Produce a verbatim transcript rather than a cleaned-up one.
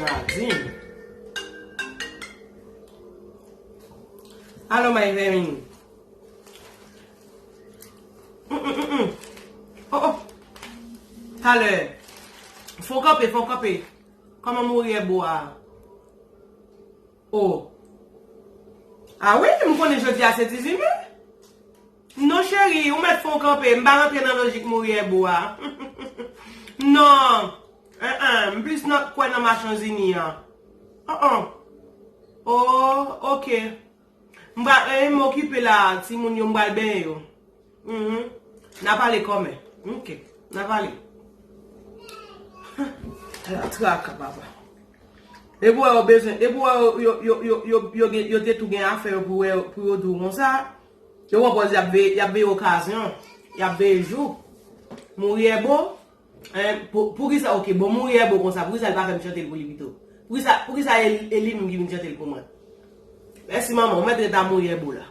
Nadine. Alo, my Vermine. Mm, mm, mm, mm. Oh, oh. Talè. Fon kanpe, fon kanpe. Kòman mouri e bo a? Oh. Ah wi, m konnen jodi a se dizuit me. Non, cheri, ou mèt fè yon kanpe. M pa rantre nan lojik mouri e bo a. Non. En, en, m plis nan, kwè nan machanzini an. An, an. Oh, ok. M pral, eh, m okipe la, timoun yo, m pral benyen yo. Mhm. N a pale kòmè. Ok. N a pale. Traka, papa. Depi w wè yo bezwen, depi w wè yo, yo, yo, yo, yo, yo, gen- yo te tou gen afè yo pou wè, pou yo di w konsa, yo pran pòz y ap veye, y ap veye okazyon, y ap veye jou. Mouri e bo, en, pou, pou ki sa, ok, bon, mouri e bo konsa, pou ki sa l pa fè m chante l pou li pito? Pou ki sa, pou ki sa e, e li menm ki vin chante l pou mwen? Mèsi, manman, ou mèt ret a mouri e bo la.